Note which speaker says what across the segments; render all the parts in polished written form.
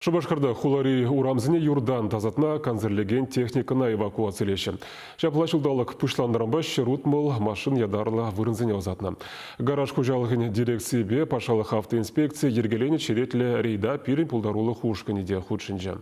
Speaker 1: Шупашкарта хулари урамсене юртан тасатма кансӗрлекен техникӑна эвакуацилеҫҫӗ. Ҫапла ҫулталӑк пуҫланнӑранпа 160 машин ятарлӑ вырӑнсене ӑсатнӑ. Гараж хуҫалӑхӗн дирекцийӗпе патшалӑх автоинспекцийӗ йӗркеленӗ черетлӗ рейда пирӗн пултарулӑх ушкӑнӗ те хутшӑнчӗ.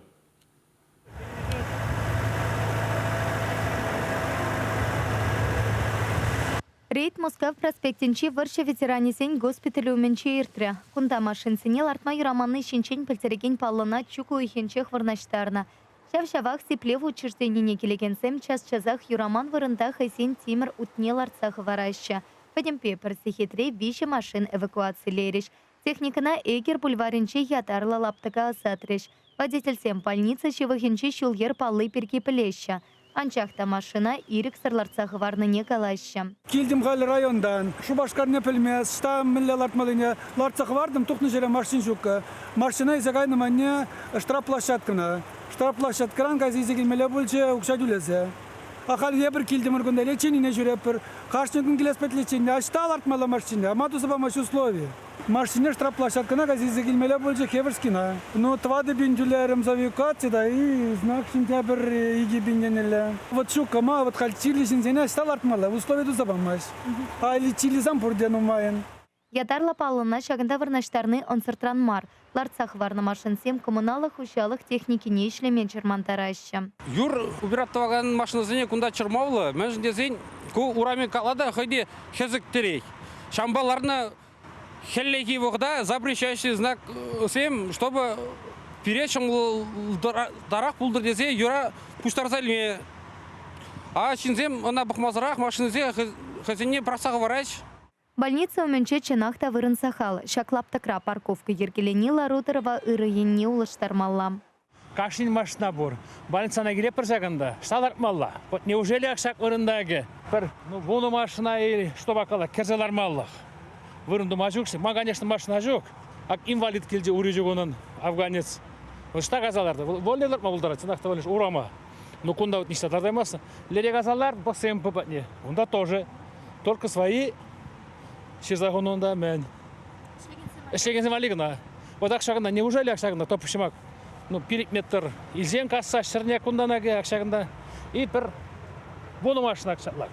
Speaker 2: Рейд Мускав проспектӗнчи вӑрҫӑ ветеранӗсен госпиталӗ умӗнче иртрӗ. Кунта машинсене лартма юраманни ҫинчен пӗлтерекен паллӑна чӳк уйӑхӗнчех вырнаҫтарнӑ. Ҫав-ҫавах сиплев учрежденине килекенсем час-часах юраман вырӑнта хӑйсен тимӗр утне лартса хӑвараҫҫӗ. Пӗтӗмпе пӗр сехетре виҫӗ машин эвакуацилерӗҫ. Техникӑна Эгер бульварӗнчи ятарлӑ лаптӑка ӑсатрӗҫ. Водительсем больница ҫывӑхӗнчи ҫул-йӗр палли пирки пӗлеҫҫӗ. Анчах та машина ирӗксӗр лартса хӑварнине калаҫҫӗ.
Speaker 3: Килтӗм халь районтан. Шупашкарне пӗлмест, ӑҫта мӗнле лартмаллине лартса хӑвартӑм, тухнӑ ҫӗре машин ҫуккӑ. Машина илсе кайнӑ манне штрафплощадкӑна. Штрафплощадкӑран кайса илсе килмелле пулчӗ укҫа тӳлесе. Ахаль эпир килтӗмӗр кунта, леченине ҫӳретпӗр. Кашни кун килес пек лечение. Ӑҫта лартмалла машине? Ма туса памасть услови? Машине штрафплощадкӑна кайса илсе килмелле пулчӗ Хеверскина. Ну, 4000 тӳлерӗм за эвакуаци та и знак сентябрь 2000 еннелле. Вот ҫук, ма вот халь чирлӗ ҫынсене ӑҫта лартмалла? Услови туса памасть. А чирлисем пурте нумайӑн.
Speaker 2: Ятарлӑ паллӑна ҫакӑнта вырнаҫтарни ӑнсӑртран мар. Лартса хӑварнӑ машинсем коммуналлӑ хуҫалӑх техникине ӗҫлеме чӑрмантараҫҫӗ.
Speaker 4: Юр убирать тӑвакан машинӑсене кунта чӑрмавлӑ, мӗншӗн тесен ку урамӗ калла та хӑй те хӗсӗктерет. Ҫавӑнпа ларнӑ хӗллехи вӑхӑта запрещающий знаксем, чтобы пире ҫӑмӑлтарах пултӑр тесе юра пуҫтарса илме. А ҫынсем ӑна пӑхмасӑрах машинӑсене хӑйсене пӑрахса хӑвараҫ.
Speaker 2: Больница умӗнче чӑнах та вырӑн сахал. Ҫак лаптӑкра парковка йӗркелени лару-тӑрӑва ырӑ енне улӑштармалла.
Speaker 5: Кашнин машина пур. Больницӑна килетпӗр ҫакӑнта. Ӑҫта лартмалла? Вот неужели ак ҫак вырӑнта пӗр вунӑ машина или что бакала кӗрсе лармаллах? Вырӑн тума ҫук-ши? Ман, конечно, машина ҫук. Ак инвалид килчӗ ури ҫук унӑн, афганец. Ӑҫта кайса ларты? Вольный лартма пултарать, чӑнах та урама. Ну, кунта вот ниҫта тартаймастӑн. Лере кайса лар, БСМП патне. Унта тоже. Только свои ҫырса хунӑ унта мӗн. Ӗҫлекенсем валли кӑна. Вот ак ҫакӑнта, неужели ак ҫакӑнта топчӑмак, ну, пилӗк метр илсен касса ҫӗрне кунтан ак ҫакӑнта и пӗр вунӑ машина ҫатлак.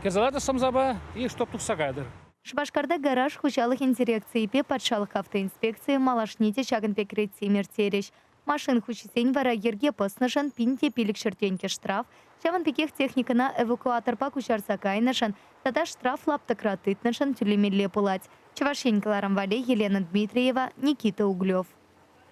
Speaker 5: Кӗрсе лартӑр сӑмсапа и чтоб тухса кайтӑр.
Speaker 2: Шупашкарта гараж хуҫалӑхӗн дирекцийӗпе патшалӑх автоинспекцийӗ малашне те ҫакӑн пек рейдсем ирттерӗҫ. Машин хуҫисен вара йӗрке пӑснӑшӑн 1500 тенкӗ штраф, ҫавӑн пекех техникӑна эвакуаторпа куҫарса кайнӑшӑн тата штраф лаптӑкра тытнӑшӑн тӳлемелле пулать. Чӑваш Ен кӑларӑм валли Елена Дмитриева, Никита Углев.